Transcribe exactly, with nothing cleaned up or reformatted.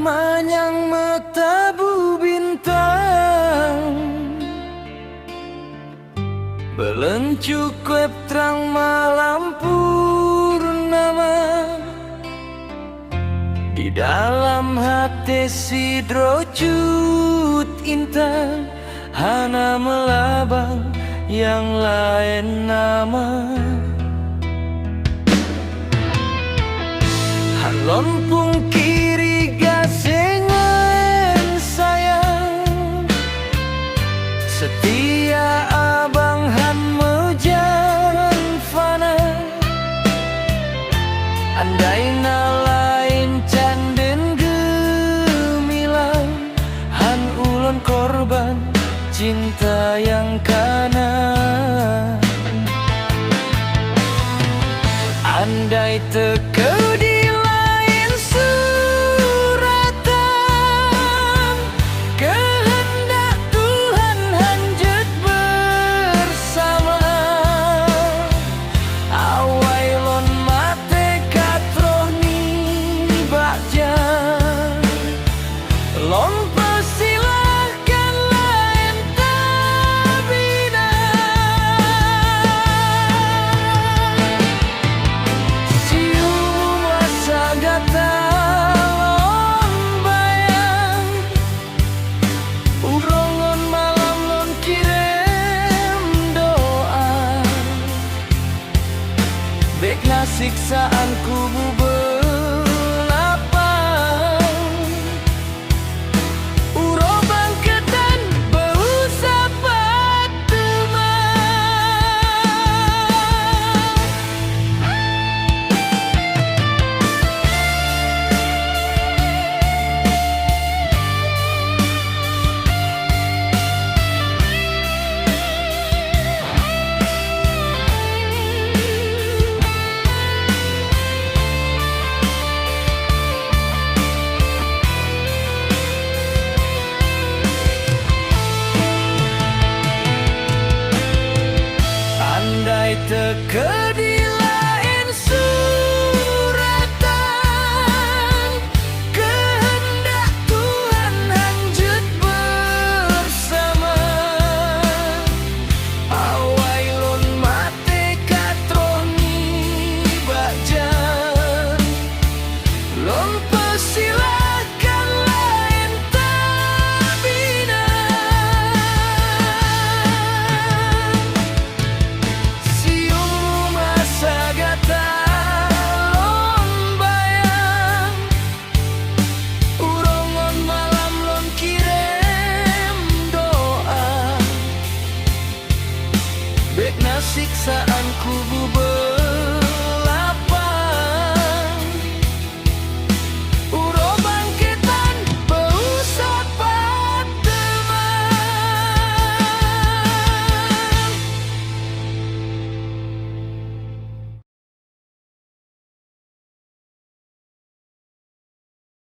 manyang meutabu bintang, buleuen cukup trang malam purnama. Di dalam até sidroe cut intan hana meulabang nyang laén nama. Han lôn pungkiri gaséh ngon sayang, seutia abang han meujan fana. Andai na laén candén geumilang, han ulôn korban cinta nyang kana. Andai teukeudi laén suratan, keuheundak Tuhan han jeuet beursamaan. Awai lôn maté ka troh nibak jan, lôn peusilahkan laén tabina. Siumu masa gata lôn bayang, uroe ngon malam lôn kirém doa. Bék na siksaan kubu beulapang, uroe bangkeutan beu-usah pat teuma. Andai teukeudi